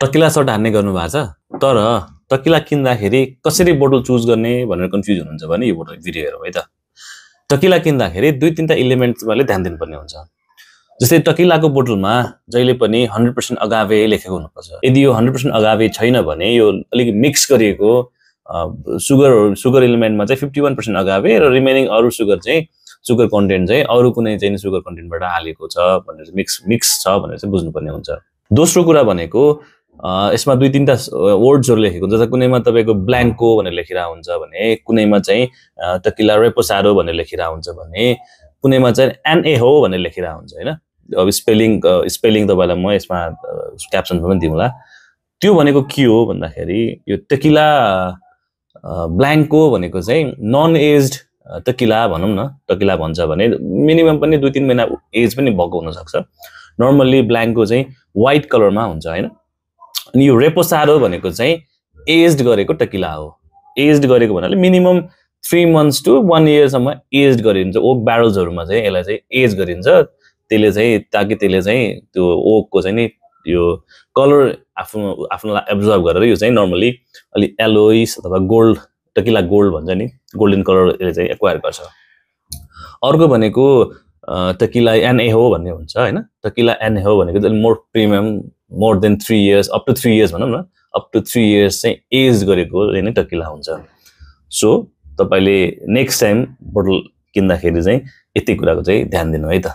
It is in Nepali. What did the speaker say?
तकिला सर्ट हान्ने गर्नु भएको छ तर तकिला किन्दाखेरि कसरी बोतल चुज गर्ने भनेर कन्फ्युज हुनुहुन्छ भने यो बोतल भिडियो हेरौँ है त। तकिला किन्दाखेरि दुई तीनटा इलिमेन्ट्समाले ध्यान दिनुपर्ने हुन्छ। जस्तै तकिलाको बोतलमा जहिले पनि 100% अगावे लेखेको हुनुपर्छ। यदि यो 100% अगावे छैन भने यो अलिक मिक्स गरिएको सुगर इलिमेन्टमा चाहिँ 51% अगावे र रिमेनिङ अरु सुगर कन्टेन्ट चाहिँ अरु कुनै चाहिँ सुगर कन्टेन्टबाट हालेको छ भनेर मिक्स छ भनेर चाहिँ बुझ्नुपर्ने हुन्छ। दोस्रो कुरा भनेको यसमा दुई तीनटा वर्ड्सहरु लेखेको हुन्छ। कुनैमा तपाईको ब्ल्याङ्को भनेर लेखिरा हुन्छ भने कुनैमा चाहिँ तकिला रेपोसाडो भनेर लेखिरा हुन्छ भने कुनैमा चाहिँ एनएहो भनेर लेखिरा हुन्छ हैन। अब स्पेलिङ तपाईलाई म यसमा क्याप्सनमा पनि दिउँला। त्यो भनेको के हो भन्दाखेरि यो तकिला ब्ल्याङ्को भनेको चाहिँ नन एज्ड तकिला भनौं न। तकिला भन्छ भने मिनिमम पनि 2-3 महिना एज पनि भएको हुन सक्छ। नर्मली ब्ल्याङ्को चाहिँ व्हाइट कलरमा हुन्छ हैन। अनि यो रेपोसाडो भनेको चाहिँ एज्ड गरेको तकिला हो। एज्ड गरेको भन्नाले मिनिमम 3 months to 1 year सम्म एज्ड गरिन्छ। ओक ब्यारल्सहरुमा चाहिँ यसलाई चाहिँ एज गरिन्छ। त्यसले चाहिँ ताकि त्यसले चाहिँ त्यो ओकको चाहिँ नि यो कलर आफ्नो एब्जर्ब गरेर यो चाहिँ नर्मली अलि एलोइस अथवा गोल्ड तकिला गोल्ड भन्छ नि गोल्डन कलर यसले चाहिँ एक्वायर गर्छ। अर्को भनेको तकिला एनएहो भन्ने हुन्छ हैन। तकिला एनएहो भनेको चाहिँ more premium more than 3 years up to 3 years भनौं न। अप टु 3 years चाहिँ एज गरेको नै तकिला हुन्छ। सो तपाईले नेक्स्ट टाइम बोतल किन्दाखेरि चाहिँ यति कुराको चाहिँ ध्यान दिनु है त।